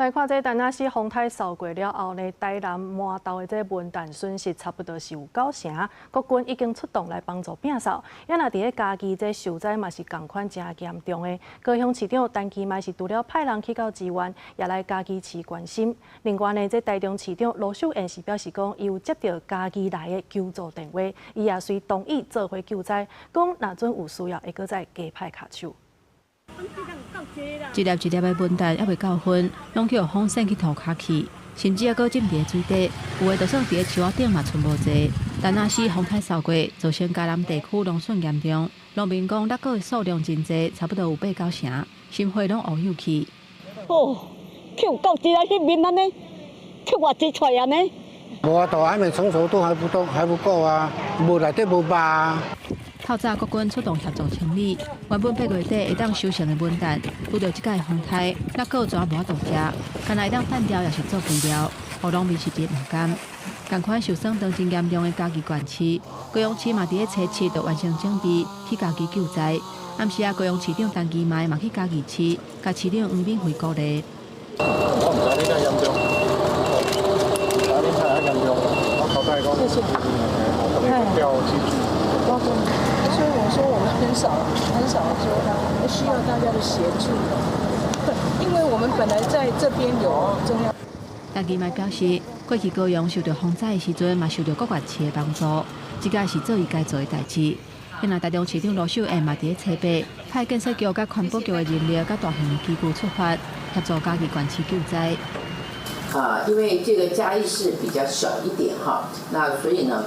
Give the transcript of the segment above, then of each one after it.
來看這田納西風颱掃過了後呢，台南麻豆的這文旦損失差不多是有九成，國軍已經出動來幫助摒掃。也若佇咧嘉義這受災嘛是仝款誠嚴重的。高雄市長陳其邁是除了派人去到支援，也來嘉義市關心。另外呢，這台中市長盧秀燕是表示講，伊有接著嘉義來的求助電話，伊也隨同意做伙救災，講若準有需要會閣再加派跤手。一粒一粒的文旦猶未夠薰，攏去予風扇去塗跤去，甚至猶閣浸佇咧水底，有的就算佇咧樹仔頂嘛賰無濟。田納西風颱掃過，造成嘉南地區農損嚴重，農民講落果的數量真濟，差不多有八九成，心血攏烏有去。哦，去有夠濟啊，彼面按呢，去偌濟出來按呢？無法度，還沒成熟度還不夠，還不夠啊，無內底無肉。透早國軍出動協助清理，原本8月底會當收成的文旦，拄著這擺風颱，落果全無法度食，干焦會當擲掉，抑是做肥料，予農民是真毋甘。仝款受損當真嚴重的嘉義縣市，高雄市嘛佇咧初七就完成準備去嘉義救災。暗時啊，高雄市長陳其邁嘛去嘉義市，共市長黃敏惠鼓勵。我毋知你遮嚴重，你太嚴重，我頭擺講，謝謝。調機具。所以我說我們很少很少說需要大家的協助，因為我們本來在這邊有中央。陳其邁表示，過去高雄受著風災的時陣，嘛受著各縣市的幫助，這個是做伊該做的代誌。現在台中市長盧秀燕嘛佇咧初八，派建設局佮環保局的人力佮大型的機具出發，協助嘉義縣市救災。啊，因為這個嘉義市比較小一點哈，那所以呢，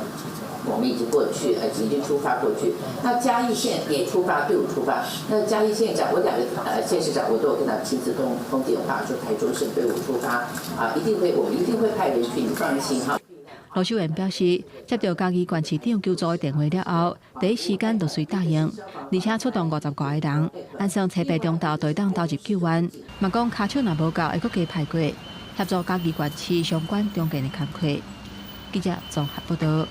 我們已經過去，已經出發過去。那嘉義縣也出發，隊伍出發。那嘉義縣長，我兩個縣市長，我都有跟他親自通通電話，說台中市隊伍出發，啊，一定會，我們一定會派人去，你放心哈。盧秀燕表示，接著嘉義縣市長求助的電話了後，第一時間就隨答應，而且出動50外个人，按算初八中晝就會當投入救援。嘛講跤手若無夠，會閣加派過協助嘉義縣市相關重建的工課。記者綜合報導。